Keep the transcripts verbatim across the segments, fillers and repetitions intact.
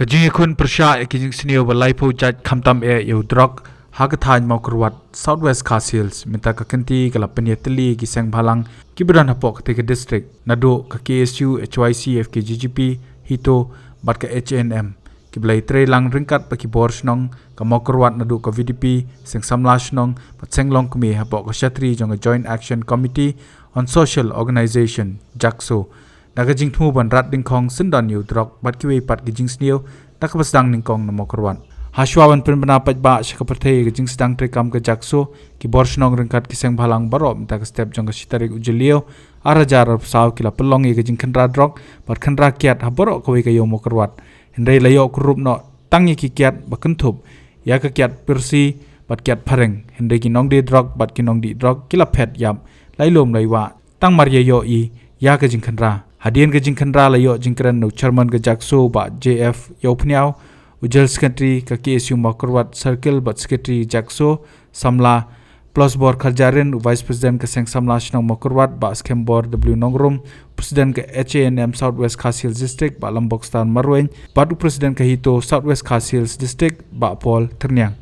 Ka jingïakhun pyrshah ïa ki jingsniew ba laiphew jait khamtam eh ïa u drok ha ka thaiñ Mawkyrwat, South West Khasi Hills, mynta ka kynti ka la pynïatylli ïa ki seng bhalang kiba don hapoh katei ka district, naduh ka K S U, H Y C, F K J G P, HITO bad ka H A N M, kiba la ïatreilang ryngkat bad ki bor shnong, ka Mawkyrwat naduh ka V D P, seng samla shnong bad seng longkmie hapoh ka shatri jong ka Joint Action Committee on Social Organisation, JACSO, da ka jingthmu ban rat dyngkhong syndon ïa u drok bad kiwei pat ki jingsniew da kaba sdang nyngkong na Mawkyrwat. Hashwa ban pynbna paidbah sha ka pyrthei ïa ka jingsdang treikam ka JACSO, ki bor shnong ryngkat ki seng bhalang baroh mynta ka step jong ka shi tarik u Jylliew ar hajar arphew saw ki la pynlong ïa ka jingkhynra drok bad khynra kiad ha baroh kawei ka ïew Mawkyrwat. Hynrei la ïoh kurup noh tang ïa ki kiad ba kynthup ïa ka kiad pyrsi bad kiad phareng, hynrei ki nongdie drok bad ki nongdih drok ki la phet ïap, la ïalum la ïawah tang mar ïa ïohi ïa ka jingkhynra. Hadien ka jingkhynra la ïoh jingkren na u Chairman ka JACSO, Bah J F Ïawphniaw, u General Secretary ka K S U Mawkyrwat Circle bad Secretary JACSO, samla Plasbor Kharjahrin, u Vice President ka Seng Samla Shnong Mawkyrwat, Bah Skembor W Nongrum, President ka H A N M South West Khasi Hills District, Bah Lambokstar Marwein, bad u President ka HITO South West Khasi Hills District, Bah Paul Tyrniang.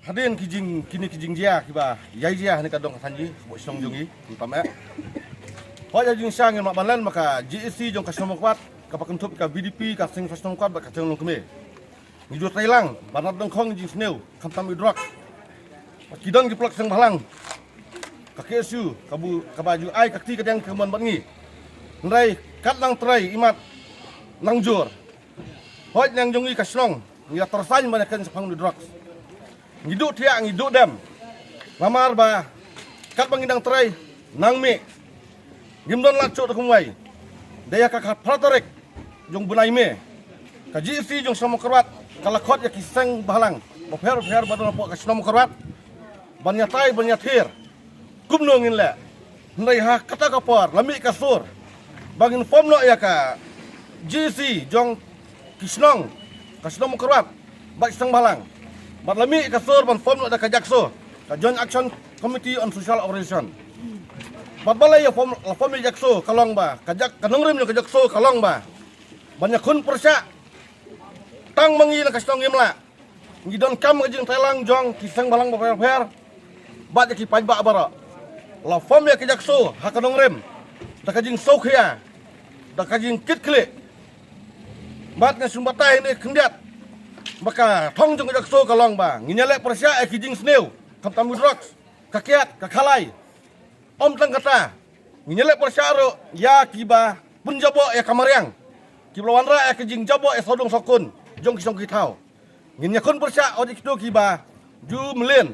Hadien ki jing, kine ki jingjia kiba ïai jia ha kane ka dong ka thaiñ, bad shnong jong ngi, ki pameh. Hooid, ha jingshisha ngim lah ban len ba ka G A C jong ka shnong Mawkyrwat, kaba kynthup ka V D P, ka Seng Samla Shnong Mawkyrwat bad ka Seng Longkmie, ngi ju treilang ban rat dyngkhong jingsniew khamtam ïa u drok. Ki don ki paralok seng bhalang ka K S U kaba, kaba ju ai ka kti ka diang ka mon bad ngi. Hynrei kat nang trei imat nang jur. Hooid, nang jong ngi ka shnong ngi la tyrsain ban ïakren shaphang u drok. Ngi duh thiah, ngi duh dem. Namar ba katba ngi dang trei, nang mih, ngim don lad shuh da kumwei. Dei ha ka khatphra tarik jong u bnai May, ka G A C jong shnong Mawkyrwat ka la khot ïa ki seng bhalang bapher bapher ba don hapoh ka shnong Mawkyrwat ban ïatai ban ïathir kumno ngin leh. Hynrei ha kata ka por la mih ka sur ba ngin form noh ïa ka G A C jong ki shnong, ka shnong Mawkyrwat bad ki seng bhalang. Bad la mih ka sur ban form noh da ka JACSO, ka Joint Action Committee on Social Organisation. Bad balei ïa form, la form ïa JACSO, ka long ba ka JAC, ka nongrim jong ka JACSO ka long ba ban ïakhun pyrshah. Tang ma ngi na ka shnong ngim lah. Ngi donkam ka jingtreilang jong ki seng bhalang bapher bapher bad ïa ki paidbah baroh. La form ïa ka JACSO ha ka nongrim da ka jingsngewkhia, da ka jingkitkhlieh. Bad nga sngewbatai ne khyndiat ba ka thong jong ka JACSO ka long ba ngin ïaleh pyrshah ïa ki jingsniew khamtam u drok, ka kiad, ka khalai. Ym tang kata, ngin ïaleh pyrshah ruh ïa kiba pynjaboh ïa ka mariang, kiba la wanrah ïa ka jingjaboh ïa sawdong sawkun jong ki shong ki thaw. Ngin ïakhun pyrshah ïa kito kiba ju mlien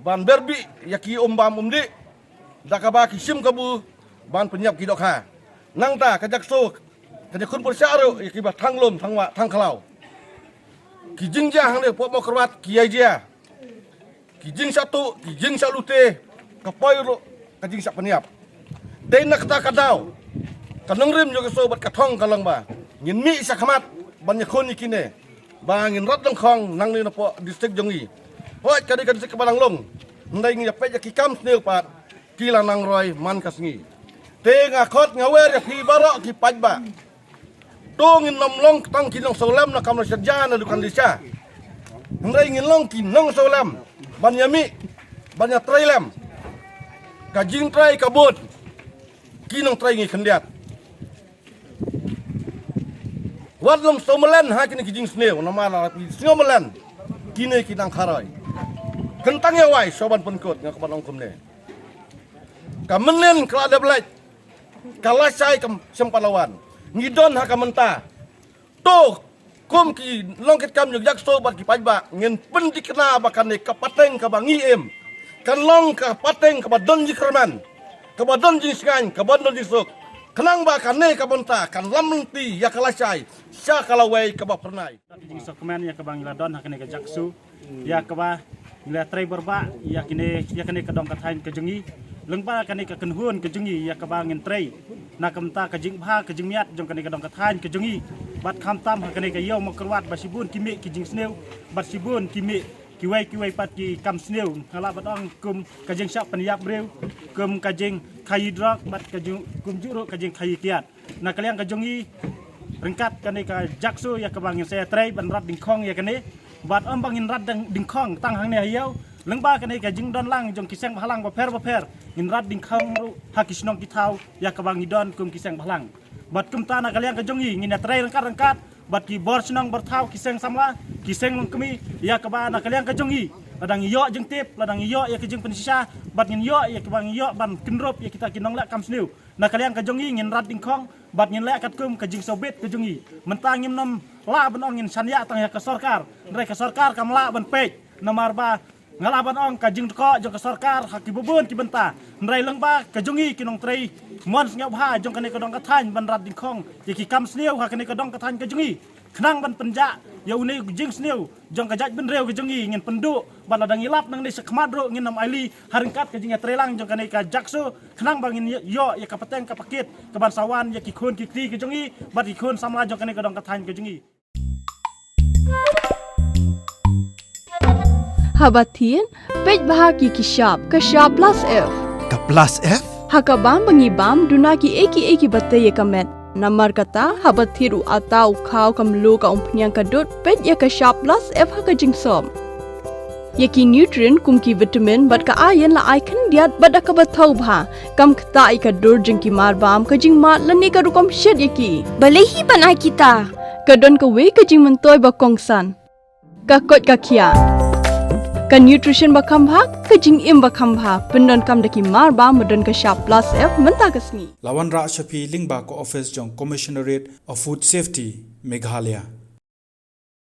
ban berbih ïa ki um bam um dih da kaba ki shim kabu ban pynïap ki dohkha. Nangta ka JACSO kan ïakhun pyrshah ruh ïa kiba thang lum thang wah thang khlaw. Ki jingjia hangne hapoh Mawkyrwat ki ïai jia. Ki jingshah tuh, ki jingshah lute, ka poi ruh ka jingshah pynïap. Dei na kata ka daw, ka nongrim jong ka JACSO bad ka thong ka long ba ngin mih shakhmat ban ïakhun ïa kine, ba ngin rat dyngkhong nangne napoh district jong ngi. Hooid, ka dei ka district kaba dang lung, hynrei ngi ïa peit ïa ki kam sniew pat ki la nang roi man ka sngi. Te nga khot nga wer ïa phi baroh ki paidbah. To ngin ym long tang ki nongsngewlem na kam la shet ja na dukan lisha. Hynrei ngin long ki nongsngewlem ban ïa mih, ban ïa trei lem. Ka jingtrei ka bun, ki nongtrei ngi khyndiat. Wat lem sngewmlien ha kine ki jingsniew, namar lada phi sngewmlien, kine ki nang kharoi. Kyntang ïa wai, shuwa ban pynkut nga kwah ban ong kumne. Ka mynnin ka la dep leit, ka lashai kam shem pahlawan. Ngi don ha ka mynta. To, kum ki longkitkam jong JACSO bad ki paidbah, ngin pynthikna ba kane ka pateng kaba ngi im kan long ka pateng kaba don jingkyrmen, kaba don jingshngaiñ, kaba don jingsuk. Khnang ba kane ka bynta kan lam lynti ïa ka lashai sha ka lawei kaba phyrnai. Jingsngewkmen ïa kaba ngi la don ha kane ka jaksu, ïa kaba ngi la trei bor bha ïa kane, ïa kane ka dong ka thaiñ ka jong ngi. Lyngba kane ka kynhun ka jong ngi ïa kaba ngin trei na ka bynta ka jingbha ka jingmiat jong kane ka dong ka thaiñ ka jong ngi. Bad khamtam ha kane ka ïew Mawkyrwat ba shibun ki mih ki jingsniew, bad shibun ki mih kiwei kiwei pat ki kam sniew, nga lah ban ong kum ka jingshah pynïap briew, kum ka jingkhaïi drok, bad ka jing, kumjuh ruh ka jingkhaïi kiad. Na ka liang ka jong ngi, ryngkat kane ka jaksu ïa kaba ngin sa ïatrei ban rat dyngkhong ïa kane, bad ym ba ngin rat dang, dyngkhong tang hangne ha ïew, lyngba kane ka jingdon lang jong ki seng bhalang bapher bapher, ngin rat dyngkhong ruh ha ki shnong ki thaw ïa kaba ngi don kum ki seng bhalang. Bad kumta na ka liang ka jong ngi, ngin ïatrei ryngkat ryngkat bad ki bor shnong bor thaw, ki seng samla, ki seng longkmie, ïa kaba na ka liang ka jong ngi, lada ngi ïoh jingtip, lada ngi ïoh ïa ka jingpynshisha, bad ngin ïoh ïa kaba ngi ïoh ban kynrup ïa kita ki nongleh kam sniew, na ka liang ka jong ngi ngin rat dyngkhong bad ngin leh katkum ka jingsngewbit ka jong ngi. Mynta ngim nym lah ban ong ngin shaniah tang ïa ka sorkar, hynrei ka sorkar kam lah ban peit, namar ba nga lah ban ong ka jingdkhoh jong ka sorkar ha kiba bun ki bynta, hynrei lyngba ka jong ngi ki nongtrei mon sngewbha jong kane ka dong ka thaiñ ban rat dyngkhong ïa ki kam sniew ha kane ka dong ka thaiñ ka jong ngi, khnang ban pynjah ïa une u jingsniew jong ka jaitbynriew ka jong ngi. Ngin pynduh bad lada ngi lap nangne shakhmat ruh ngin nym ailad ha ryngkat ka jingïatreilang jong kane ka jaksu, khnang ba ngin ïoh ïa ka pateng ka pakit kaban sa wan ïa ki khun ki kti ka jong ngi bad ki khun samla jong kane ka dong ka thaiñ ka jong ngi. Haba thied, peit bha ki ki shap, ka shap plus F. Ka plus F? Ha ka bam ba ngi bam, duna kiei kiei kiba tei ïa ka met. Namar kata, haba thied u atta, u khaw, ka mluh, ka umphniang, ka dud, peit ïa ka shap plus F ha ka jingsop. Ïa ki nutrient kum ki vitamin bad ka iron la ai khyndiat bad da kaba thaw bha. Kam ktah ïa ka dur jong ki mar bam, ka jingmad lane ka rukom shet ïa ki. Balei hi ban ai kita? Ka don kawei ka jingmyntoi ba kongsan. Ka koit ka khiah. Ka nutrition ba kham bha, ka jingim ba kham bha, pyndonkam da ki mar bam ba don ka shap plus F mynta ka sngi. La wanrah sha phi lyngba ka office jong Commissionerate of Food Safety, Meghalaya.